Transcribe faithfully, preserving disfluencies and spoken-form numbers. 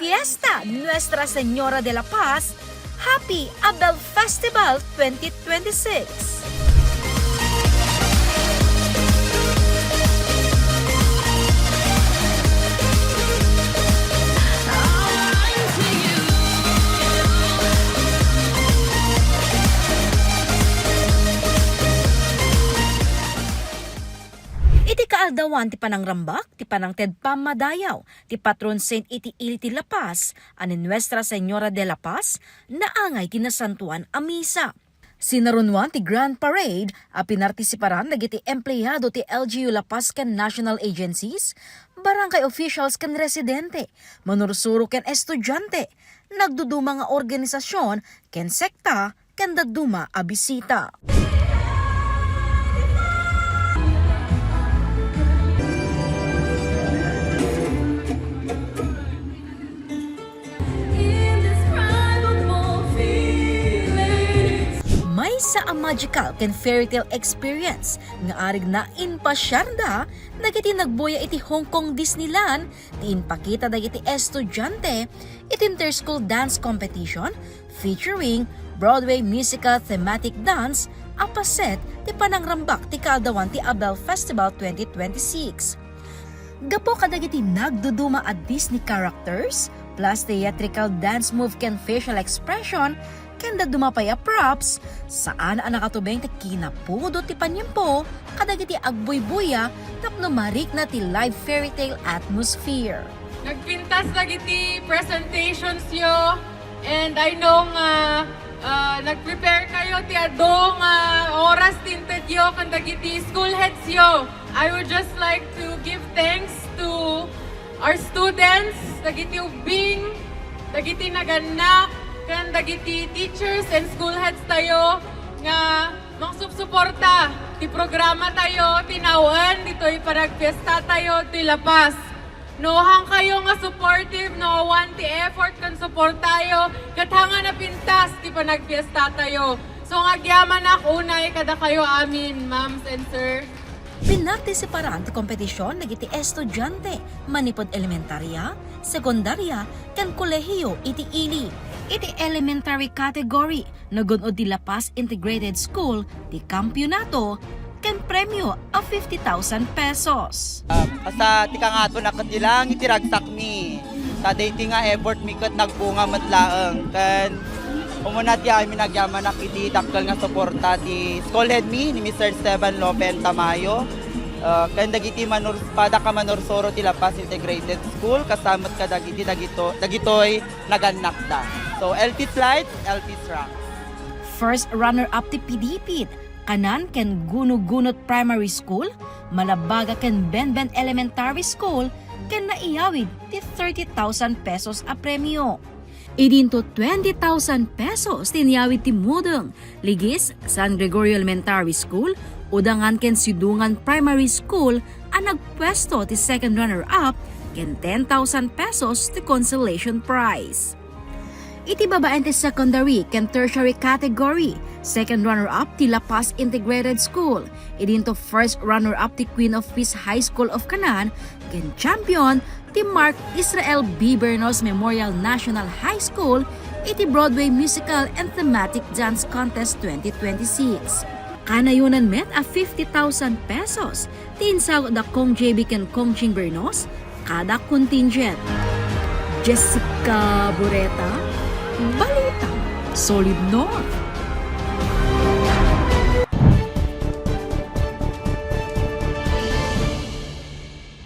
Fiesta Nuestra Señora de la Paz, Happy Abel Festival twenty twenty-six. Iti kaaldawan ti panangrambak, ti panangted pammadayaw, ti patron saint iti ili ti La Paz, a ni Nuestra Señora de la Paz, naangay ti nasantuan a misa. Sinarunwan ti Grand Parade a pinartisiparan dagiti empleado ti L G U La Paz ken national agencies, barangay officials ken residente, manursuro ken estudiante, nagduduma nga organisasion ken sekta ken dadduma a bisita. Indescribable feelings. Maysa a magical ken fairy tale experience nga arigna impasiarda dagiti nagbuya iti Hong Kong Disneyland ti impakita dagiti estudiante iti inter-school dance competition featuring Broadway musical thematic dance a paset ti panangrambak ti kaadawan ti Abel Festival twenty twenty-six. Gapu kadagiti nagduduma a Disney characters, plus theatrical dance move ken facial expression, ken dadduma pay a props, saan a nakatubeng ti kinapudot ti paniempo kadagiti agbuybuya tapno marikna ti live fairy tale atmosphere. Nagpintas dagiti presentations yo, and I know nga, ah, nag-prepare kayo ti adu nga oras ti inted yo ken dagiti school heads yo. I would just like to give thanks to our students, dagiti ubbing, dagiti nagannak, ken dagiti teachers and school heads tayo nga mangsupsuporta ti programa tayo, ti nawen ditoy panagpiesta tayo ti La Paz. No, han kayo nga supportive, no, awan ti effort ken support tayo, ket han nga napintas ti panagpiesta tayo. So, nga agyamanak unay kadakayo amin, ma'ams and sir. Pinartisiparan ti kompetisyon dagiti estudiante manipud elementarya, sekundarya, ken kolehiyo iti ili. Iti elementary category, nagun-od ti La Paz Integrated School ti kampionato ken premio a fifty thousand pesos. Um, basta ti kangato na ket di lang iti ragsakmi. Ta daytoy nga effort mi ket nagbunga met laeng. Ken umuna ti amin, agyamanak iti dakkel nga suporta ti school head mi ni Mister Esteban Lopen Tamayo. Uh, ken dagiti manur-, pada ka manursuro ti La Paz Integrated School, kasamet kadagiti dagito-, dagitoy nagannakda. So, L T Flight, L T Strong. First runner-up ti Pidipid, Kanan ken Gunugunot Primary School, Malabaga ken Benben Elementary School, ken naiyawid ti thirty thousand pesos a premio. Idinto twenty thousand pesos ti inyawid ti Mudeng, Ligis, San Gregorio Elementary School, Udangan ken Sidungan Primary School a nagpuesto ti second runner-up ken ten thousand pesos ti consolation prize. Iti babaen ti secondary ken tertiary category, second runner-up ti La Paz Integrated School. Idinto first runner-up ti Queen of Peace High School of Kanan ken champion ti Mark Israel B. Bernos Memorial National High School iti Broadway Musical and Thematic Dance Contest twenty twenty-six. Kanayonan met a fifty thousand pesos ti insagut da Kong J B ken Kong Jing Bernos kada contingent. Jessica Bureta, Balita, Solid North.